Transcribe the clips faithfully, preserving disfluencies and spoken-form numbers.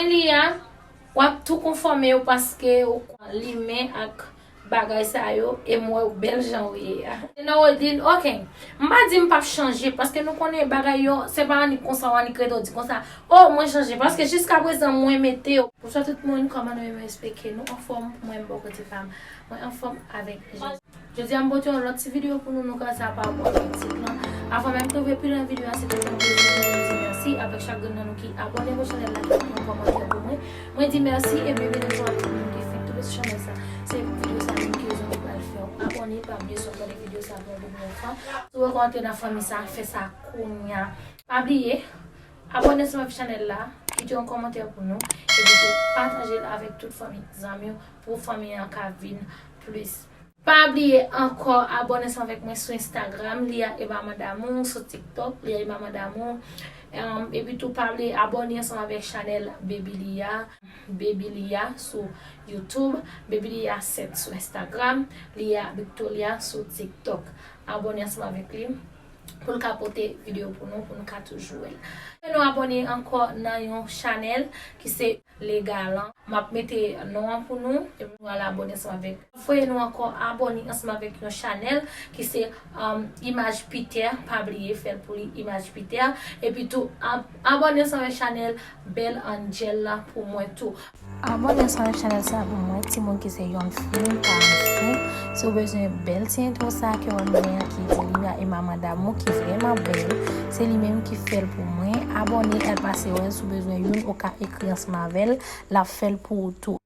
Li a, w ap tou konfòme yo paske ou konn limen ak bagay sa yo, e m wè w bèl jan w ye a. Noredin, ok. M pa di m p ap chanje, paske nou konnen bagay yo, se pa annik konsa w annik rete w di konsa, o, mwen chanje, paske jiskaprezan mwen mete yo. Bonswa tout moun, kòman nou ye? Mwen espere ke nou anfòm. Mwen, m bò kote pa m, mwen anfòm avèk Jezi. Jodi a, m pote yon lòt ti videyo pou nou, nou ka sa pa rapò avèk tit lan. Avan menm ke nou rive pi lwen videyo a, se toujou yon plezi pou nou di mèsi avèk chak grenn nan nou ki abòne pou chanèl la, ki kite yon kòmantè pou mwen. Mwen di mèsi e byenveni tou ak tout moun ki fenk tonbe sou chanèl sa. Se videyo sa menm ke jodi a pral fè w abòne, pa bliye si w ap gade videyo sa pou yon premyè fwa. Si w vle antre nan fanmi sa, fè sa kounye a. Pa bliye, abòne ansanm avèk chanèl la, kite yon kòmantè pou nou, epi tou pataje l avèk tout fanmi, zanmi w, pou fanmi an ka vin plis. Pa bliye ankò abòne ansanm avèk mwen sou Instagram, Lia et Maman D'amour, sou TikTok, Lia et Maman D'amour. Em, epi tou pa bliye abòne ansanm avèk chanèl Baby Lia, Baby Lia sou YouTube, Baby Lia sèt sou Instagram, Lia Victoria sou TikTok. Abòne ansanm avèk li pou l ka pote videyo pou nou, pou nou ka toujou wè l. Nou abòne ankò nan yon chanèl ki se Legalan. M ap mete non an pou nou, epi nou al abòne ansanm avèk. Voye nou ankò abòne ansanm avèk yon chanèl ki se, um, Imaj Peter, pa bliye fè l pou li, Imaj Peter. Epi tou, ab-, abòne ansanm avèk chanèl Bèl Angel la pou mwen tou. Abòne ansanm avèk chanèl sa pou mwen, timoun ki se yonn fi, m pa yon fi. Si w bezwen bèl ti entwo sa ke w ap gen an ki di Lia et Maman D'amour ki vrèman bèl, se li menm ki fè l pou mwen. Abòne, al pase wè l, si w bezwen youn, ou ka ekri ansanm avè l, l ap fè l pou ou tou.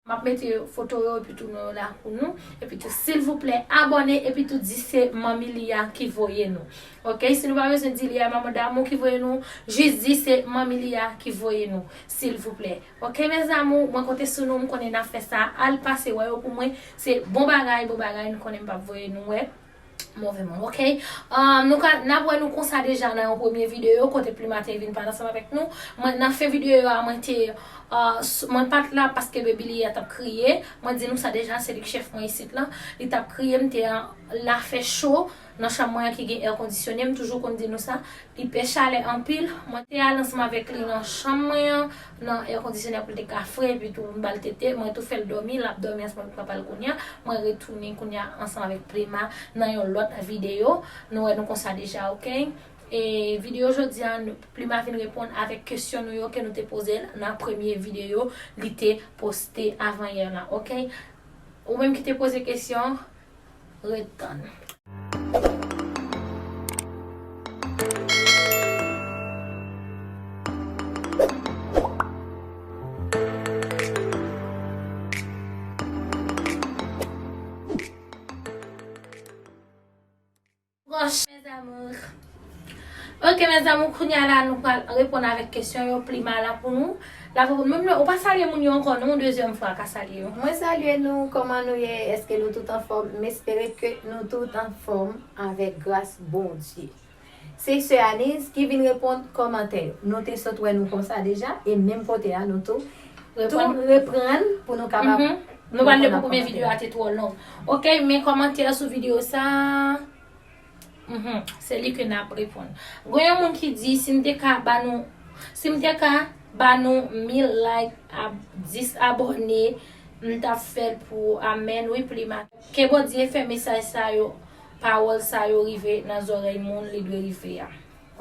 M ap mete foto yo epi tou non yo la pou nou. Epi tou, silvouplè, abòne epi tou di se Manmi Lia ki voye nou. Ok, si nou pa bezwen di Lia Maman D'amour ki voye nou, jis di se Manmi Lia ki voye nou, silvouplè. Ok, mes amours, mwen konte sou nou, m konnen n ap fè sa. Al pase wè yo pou mwen. Se bon bagay, bon bagay, nou konnen m p ap voye nou wè move moun, ok? Um, nou ka, n ap wè nou konsa deja nan yon premye videyo, kote Plima te vin pale ansanm avèk nou. Mwen, nan fen videyo a, mwen te, uh, s-, mwen pa t la paske Baby Lia t ap kriye. Mwen di nou sa deja, se li k chèf mwen isit lan. Li t ap kriye, m te an, la fè cho nan chanm mwen an ki gen èkondisyone, m toujou konn di nou sa. Li pè chalè anpil. Mwen te al ansanm avèk li nan chanm mwen an, nan èkondisyonè pou l te ka fre, epi tou m ba l tete, mwen tou fè l dòmi, l ap dòmi ansanm avèk papa l kounye a. Mwen retounen kounye a ansanm avèk Plima nan yon lòt videyo. Nou wè nou konsa deja, ok? E videyo jodi a, nou, Plima vin reponn avèk kesyon nou yo ke nou te poze l nan premye videyo li te poste avan yè la, ok? Ou menm ki te poze kesyon, ret tann. Goch, mes amours. Ok, mes amours, kounye a la, nou pral reponn avèk kesyon yo, Plima la pou nou. L ap reponn. Menm lè, ou pa salye moun yo ankò, non, yon dezyèm fwa, ka salye yo. Mwen salye nou, kòman nou ye? Èske nou tout anfòm? M espere ke nou tout anfòm avèk gras Bondye. Se sè Aniz ki vin reponn kòmantè yo. Nou te sot wè nou konsa deja, e menm kote a, nou tou, tou reprann pou nou kapab. Nou pral li pou premye videyo a te twò long. Ok, men kòmantè sou videyo sa. Mhm, se li ke n ap reponn. Gen yon moun ki di, si m te ka ba nou, si m te ka ba nou mil like ak dis abòne, m t ap fè l pou ou. Amèn, wi, Plima. Ke Bondye fè mesaj sa yo, pawòl sa yo rive nan zòrèy moun li dwe rive a.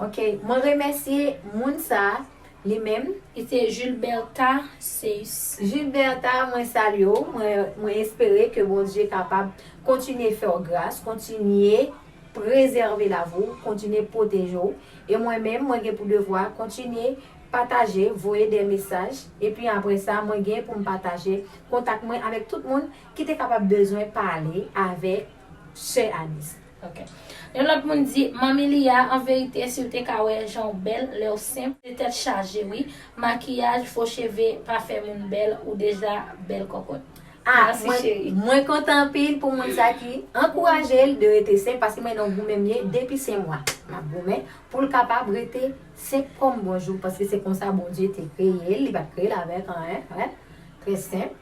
Ok, mwen remèsye moun sa, li menm. Li se Gilberta Seus. Gilberta, mwen salye w. Mwen, mwen espere ke Bondye kapab kontinye fè w gras, kontinye prezève lavi w, kontinye pwoteje w. E mwen menm, mwen gen pou devwa kontinye pataje, voye de mesaj. Epi apre sa, mwen gen pou m pataje kontak mwen avèk tout moun ki te kapab bezwen pale avèk sè Aniz. Ok. Yon lòt moun di, Manmi Lia, an verite, si w te ka wè jan w bèl lè w senp, se tèt chaje, wi. Makiyaj, fo cheve, pa fè moun bèl, ou deja bèl kòkòt. Ah, mwen, mwen kontan anpil pou moun sa ki ankouraje l de rete senp, paske mwen nan goumen m ye depi senk mwa. M ap goumen pou l kapab rete senp kòm bonjou, paske se konsa Bondye te kreye l, li pa t kreye l avèk anyen, wè. Trè senp,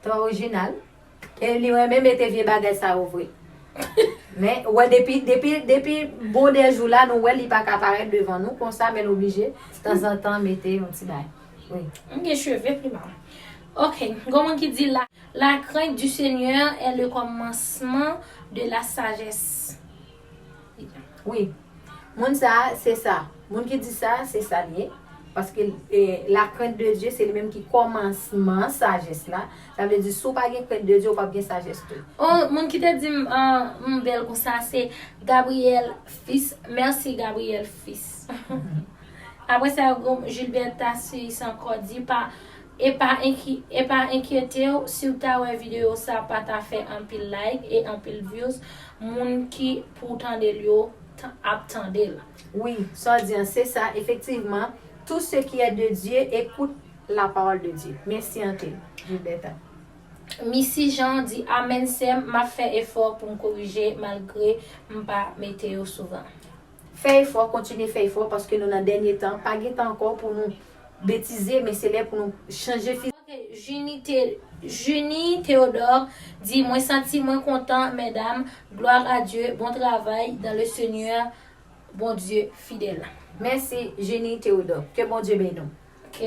trè orijinal. E li renmen mete vye bagay sa yo vre. Men, wè, depi, depi, depi bon de jou la, nou wè li pa ka parèt devan nou konsa, men l oblije, tanzantan, mete yon ti bagay. M gen cheve pli mal. Ok, gon moun ki di la, la crainte du Seigneur est le commencement de la sagesse. Wi. Moun sa a, se sa. Moun ki di sa, se sa l ye. Paske eh, la crainte de Dieu, se li menm ki kòmansman sajès la. Sa vle di, si w pa gen krent de Dye, ou p ap gen sajès tou. Oh, moun ki te di m uh, m bèl konsa, se Gabriel Fils. Mèsi, Gabriel Fils. Apre sa, Gilberta Sis ankò di, pa, e pa enki, e pa enkyete w, si w ta wè videyo sa pa ta fè anpil like e anpil views, moun ki pou tande l yo t- ap tande l. Wi, sa w di an, se sa, efektivman. Tout ce qui est de Dieu écoute la parole de Dieu. Mèsi anpil, Gilberta. Missy Jean di, amèn sè m, m ap fè efò pou m korije malgre m pa mete yo souvan. Fè efò, kontinye fè efò, paske nou nan dènye tan, pa gen tan ankò pou nou betize, men se lè pou nou chanje fizik. Ok, Junie Théodore di, mwen santi mwen kontan, medam, gloire à Dieu, bon travay dans le Seigneur, Bondye fidèl. Mèsi, Junie Théodore. Ke Bondye beni w. Ok,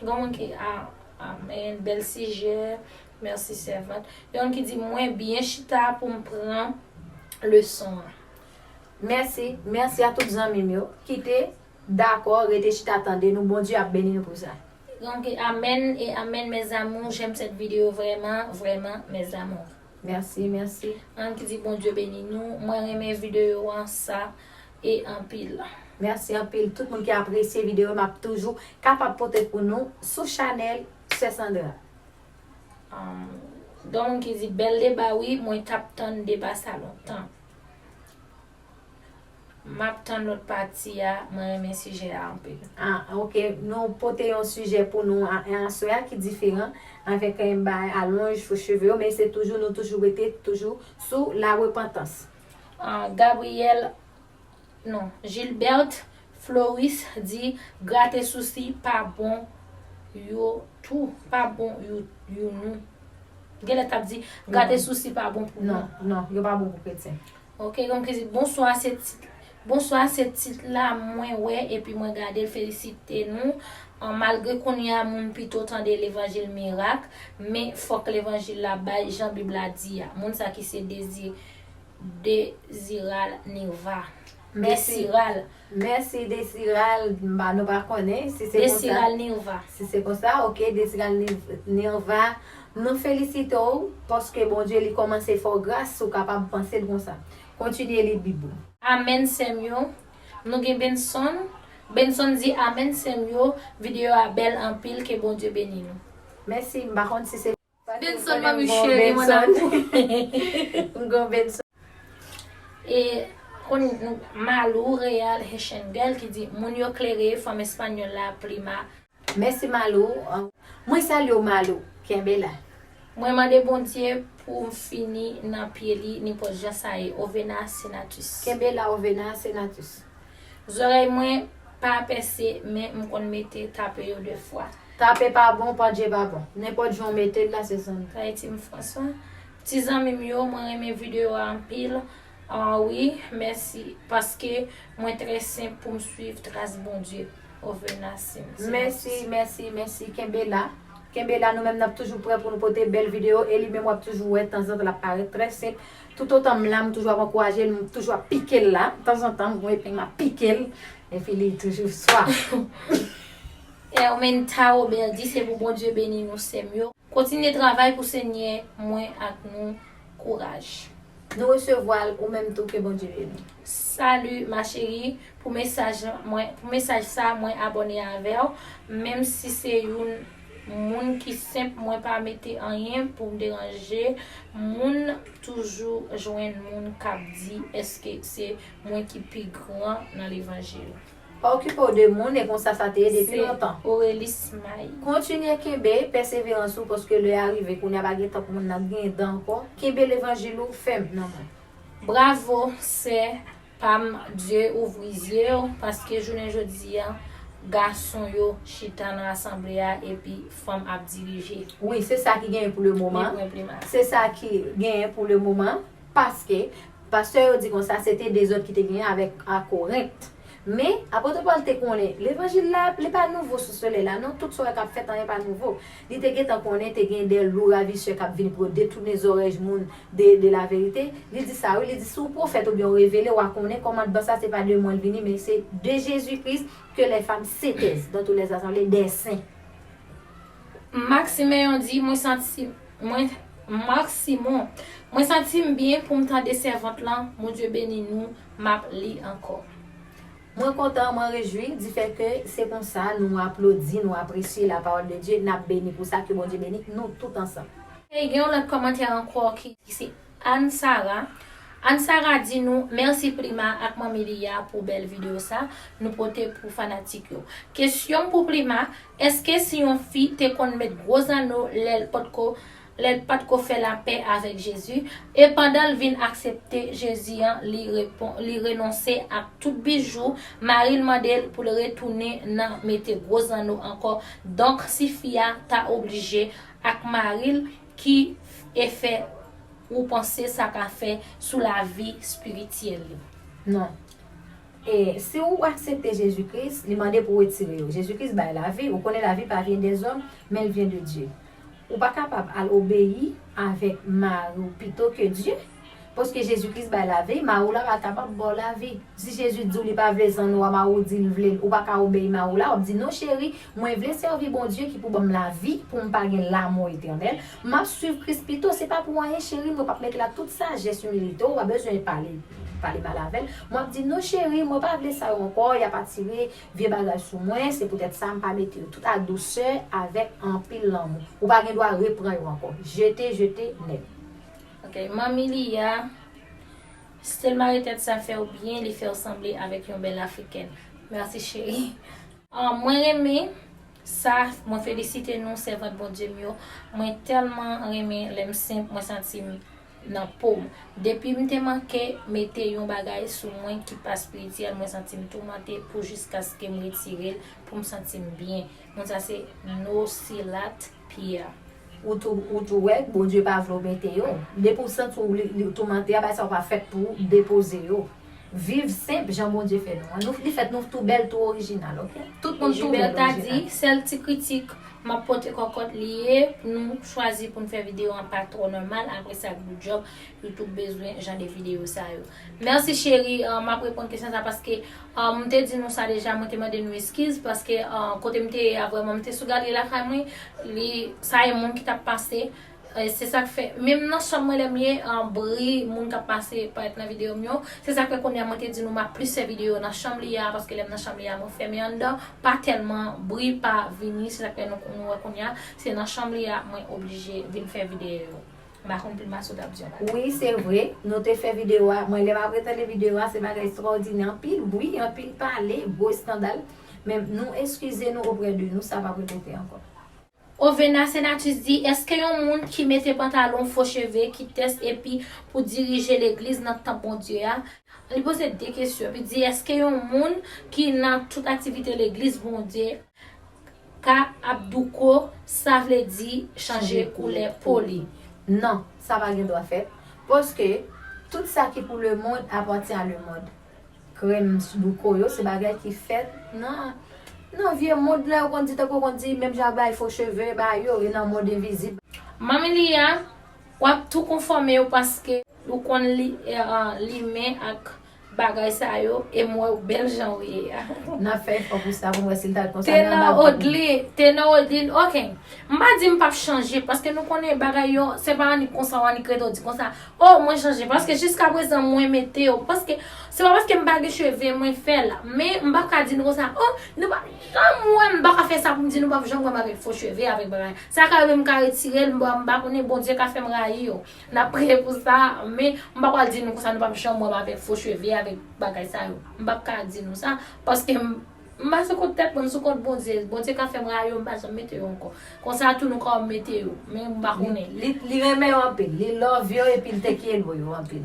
gon moun ki, ah, amèn, bèl sijè, mèsi sèvant. Yon ki di, mwen byen chita pou m pran leson an. Mèsi, mèsi a tout zanmi m yo ki te dakò rete chita tande nou. Bondye ap beni nou pou sa. Donk, amen et amen mes amours, j'aime cette vidéo vraiment, vraiment mes amours. Mèsi, mèsi. Ann ki di Bondye beni nou. Mwen renmen videyo an sa e anpil. Mèsi anpil tout moun ki apresye videyo m ap toujou kapab pote pou nou sou chanèl Sè Sandra. Um, Donk ki di bèl deba wi, mwen t ap tann deba sa lontan. M ap tann lòt pati a, mwen renmen sijè a anpil. Ah, ok. Nou pote yon sijè pou nou a- aswè a ki diferan avèk yon bay alonj fo cheve yo, men se toujou nou toujou rete toujou sou la repantans. Ah, Gabriel, non, Gilbert Floris di grate sousi pa bon yo tou, pa bon yo, yo nou. Genlè t ap di grate sousi pa bon pou nou. Non, non, yo pa bon pou kretyen. Ok, donk li di, bonswa, se tit, bonswa, se tit la mwen wè epi mwen gade l, felisite nou. An, malgre kounye a moun pito tande levanjil mirak, men fòk levanjil la bay jan Bib la di a. Moun sa ki se Dezi, Desiral Nirva. Desiral. Mèsi Desiral, m pa nou pa konnen si se konsa. Desiral Nirva. Si se konsa, ok, Desiral Nirva, nou felisite w paske Bondye li kòmanse fè w gras ou kapab panse l konsa. Kontinye li Bib ou. Amèn sè m yo. Nou gen Benson. Benson di amèn sè m yo. Videyo a bèl anpil, ke Bondye beni nou. Mèsi, m pa konn si se Benson manmi cheri mon amour. M gon Benson. E konn Malou Real Haitian Girl ki di moun yo klere fanm espanyòl la plima. Mèsi Malou. Mwen salye w Malou. Kenbe la. Mwen mande Bondye pou m fini nan pye li nenpòt jan sa ye. Ovena Senatus. Kenbe la Ovena Senatus. Zòrèy mwen pa pèse men m konn mete tape yo de fwa. Tape pa bon, pandye pa bon. Nenpòt jan w mete l la se zanmi. Sa e Tim François. Ti zanmi m yo, mwen renmen videyo a anpil. Ah wi, mèsi paske mwen trè senp pou m swiv tras Bondye. Ovena Sims. Mèsi, mèsi, mèsi. Kenbe la. Kenbe la, nou menm n ap toujou prè pou nou pote bèl videyo e li menm w ap toujou wè tanzantan l ap parèt trè senp. Toutotan m la, m toujou ap ankouraje l, m toujou ap pike l la. Tanzantan, m gon epeng m ap pike l. Epi li toujou swa. Ermenta Robert di se pou Bondye beni nou sè m yo. Kontinye travay pou Senyè mwen ak nou kouraj. Nou resevwa l ou menm tou ke Bondye beni. Salut ma chérie, pou mesaj mwen, pou mesaj sa mwen abòne avè w, menm si se youn moun ki senp mwen pa mete anyen pou m deranje moun, toujou jwenn moun k ap di èske se mwen ki pi gran nan levanjil. Pa okipe w de moun e konsa sa te ye depi lontan. Aurélie Smile. Kontinye kenbe pèseverans ou paske lè a rive kounye a pa gen tan pou moun nan gen dan ankò. Kenbe levanjil ou fèm nan men. Bravo sè pa m, Dye ouvri zye w paske jounen jodi a gason yo chita nan asanble a epi fanm ap dirije. Wi, se sa ki genyen pou le moman. Se sa ki genyen pou le moman paske pastè yo di konsa se te dezòd ki te genyen avèk a Korent. Men, apot Pòl te konnen, levanjil la, li pa nouvo sou solèy la, non, tout sa w wè k ap fèt, anyen pa nouvo. Li te gentan konnen te gen de lou ravisè k ap vini pou yo detounen zòrèy moun de, de la verite. Li di sa, wi, li di, si w pwofèt oubyen w revele, w a konnen kòmandman sa, se pa de mwen l vini, men se de Jezi Kris, que les femmes se taisent dans toutes les assemblées des saints. Marc Simeon di, mwen santi, mwen, Marc Simon, mwen santi m byen pou m tande sèvant lan, Bondye beni nou, m ap li ankò. Mwen kontan, mwen rejwi, di fè ke se konsa nou aplodi, nou apresye la parole de Dieu, n ap beni pou sa, ke Bondye beni nou tout ansanm. E gen yon lòt kòmantè ankò ki, ki se Anne Sarah. Anne Sarah di nou, mèsi Prima ak Manmi Lia pou bèl videyo sa nou pote pou fanatik yo. Kesyon pou Prima, èske si yon fi te konn met gwo zanno lè l potko, lè l patko fè lapè avèk Jezi, e pandan l vin aksepte Jezi an, li repon, li renonse ak tout bijou, mari l mande l pou l retounen nan mete gwo zanno ankò. Donk, si fi a ta oblije ak mari l, ki efè ou panse sa ka fè sou lavi espirityèl li? Non. E si w aksepte Jezi Kris, li mande pou w retire yo. Jezi Kris bay lavi. Ou konnen lavi pa vyen dèzòm, men l vyen de Dye. Ou pa kapab al obeyi avèk mari w pito ke Dye. Paske Jezi Kris bay lavi, mari w la pa kapab ba w lavi. Si Jezi di w li pa vle zanno a, mari w di l vle l, ou pa ka obeyi mari w la, w ap di, non cheri, mwen vle sèvi Bondye ki pou ban m lavi, pou m pa gen lamò etènèl. M ap swiv Kris pito, se pa pou anyen cheri, mwen p ap mete l ak tout sajès, imilite w, ou pa bezwen pale, pale mal avè l. Mwen ap di, non cheri, mwen pa vle sa yo ankò, y ap atire vye bagay sou mwen, se poutèt sa m pa mete yo. Tout ak dousè, avèk anpil lanmou. Ou pa gen dwa repran yo ankò. Jete, jete nèt. Ok, Manmi Lia, Stelma retèt sa fè w byen, li fè w sanble avèk yon bèl afrikèn. Mèsi cheri. Ah, mwen renmen sa, mwen felisite nou, sèvant Bondye m yo. Mwen tèlman renmen lè m senp, mwen santi m nan po m. Depi m te manke mete yon bagay sou mwen ki pa espirityèl, mwen santi m toumante pou jiskaske m retire l pou m santi m byen. Moun sa se Nosilat Pierre. Ou tou, ou tou wè, Bondye pa vle w mete yo. Depi w santi w li, li toumante a, bagay sa yo pa fèt pou w depoze yo. Viv senp jan Bondye fè nou an. Nou, li fèt nou tou bèl, tou orijinal, ok? Tout moun tou bèl, orijinal. Gilberta di, sèl ti kritik m ap pote kòkòt li ye, nou chwazi pou n fè videyo an pa twò nòmal, apre sa, good job, YouTube bezwen jan de videyo sa yo. Mèsi cheri, ah, m ap reponn kesyon sa paske, ah, m te di nou sa deja, mwen te mande nou eskiz paske, ah, kote m te ye a vrèman, m te sou galeri lakay mwen, li, sa e moun ki t ap pase. Eh, se sa k fè, menm nan chanm mwen lè m ye, ah, bri moun k ap pase parèt nan videyo m yo. Se sa k fè kounye a mwen te di nou m ap plis fè videyo nan chanm li a, paske lè m nan chanm li a mwen fèmen anndan, pa tèlman bri pa vini, se sa k fè nou, nou wè kounye a, se nan chanm li a mwen oblije vin fè videyo yo. M pa konn Prima si w t ap di yon bagay. Wi, se vre. Nou te fè videyo a. Mwen, lè m ap retande videyo a, se bagay ekstrawòdinè. Anpil bri, anpil pale, gwo eskandal. Men nou eskize nou oprè de nou, sa p ap repete ankò. Ovena Senatus di, èske yon moun ki mete pantalon, fo cheve, ki tès epi pou dirije legliz nan tanp Bondye a? Li poze de kesyon. Li di, èske yon moun ki nan tout aktivite legliz Bondye ka ap douko, sa vle di chanje koulè po li? Non, sa pa gen dwa fèt. Paske tout sa ki pou lemonn apatyen a lemonn. Krèm douko yo, se bagay ki fèt nan, nan vye mond la, yo konn di, tankou yo konn di, menm jan ak bay fo cheve, bay yo, e nan mond envizib. Manmi Lia, w ap tou konfòme yo paske ou konn li, eh, limen ak bagay sa yo, e m wè w bèl jan w ye a. N ap fè efò pou sa, pou m wè si l ta konsa. Tenor Odlin, Tenor Odlin, ok. M pa di m p ap chanje, paske nou konnen bagay yo, se pa annik konsa, w annik rete w di konsa. Oh, mwen chanje, paske jiskaprezan mwen mete yo, paske se pa paske m pa gen cheve, mwen fè l. Men m p ap ka di nou konsa, oh, nou p ap janm wè m, m pa ka fè sa pou m di nou p ap janm wè m avèk fo cheve, avèk bagay. Sa ka rive m ka retire l, m pa, m pa konnen, Bondye ka fè m rayi yo. N ap priye pou sa, men m pa pral di nou konsa nou p ap janm wè m avèk fo cheve, avèk bagay sa yo. M p ap ka di nou sa, paske m, m pa sou kont tèt mwen, m sou kont Bondye. Bondye ka fè m rayi yo, m pa janm mete yo ankò. Konsa tou nou ka mete yo, men m pa konnen. Li, li renmen yo anpil, li love yo epi l te kyelo yo anpil.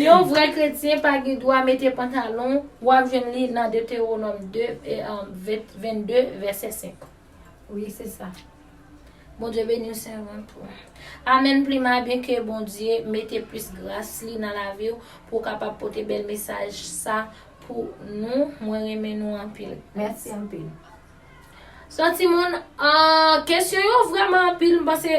Yon vrè kretyen pa gen dwa mete pantalon, w ap jwenn li nan Detewonòm de, e, um, ven, vennde, vèsè senk. Wi, se sa. Bondye beni w, sèvant ou. Amèn, Plima, byen ke Bondye mete plis gras li nan lavi w pou w kapab pote bèl mesaj sa pou nou. Mwen renmen nou anpil. Mèsi anpil. So, timoun, ah, kesyon yo vrèman anpil, m panse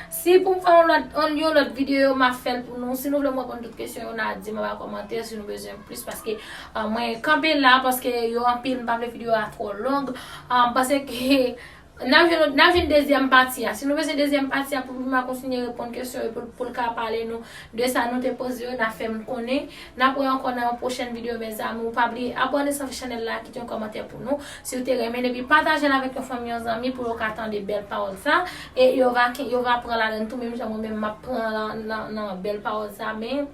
si pou m fè yon lòt, yon, yon lòt videyo, m ap fè l pou nou. Si nou vle m reponn tout kesyon yo, n a di m anba kòmantè si nou bezwen plis, paske ah, mwen kanpe la, paske yo anpil, m pa vle videyo a twò long. Ah, m panse ke n ap jwenn, n ap jwenn dezyèm pati a. Si nou bezwen dezyèm pati a pou Plima kontinye reponn kesyon yo, pou, pou l ka pale nou de sa nou te poze yo, n a fè m konnen. N ap wè ankò nan yon pwochèn videyo, mezanmi. Ou pa bliye abòne sou chanèl la, kite yon kòmantè pou nou si w te renmen, epi pataje l avèk yon fanmi, yon zanmi pou yo ka tande bèl pawòl sa. E yo va, yo va pran ladan tou, menm jan mwen menm m ap pran nan, nan, nan bèl pawòl sa. Men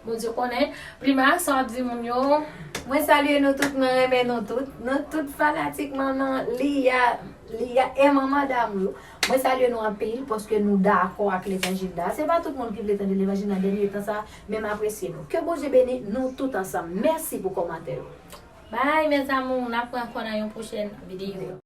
Bondye konnen. Plima, sa w ap di moun yo? Mwen salye nou tout, mwen renmen nou tout. Nou tout fanatik manman Lia, Lia e manman damou yo. Mwen salye nou anpil paske nou dakò ak levanjil la. Se pa tout moun ki vle tande levanjil nan dènye tan sa, men m apresye nou. Ke Bondye beni nou tout ansanm. Mèsi pou kòmantè yo. Bye, mes amours. N ap wè ankò nan yon pwochèn videyo.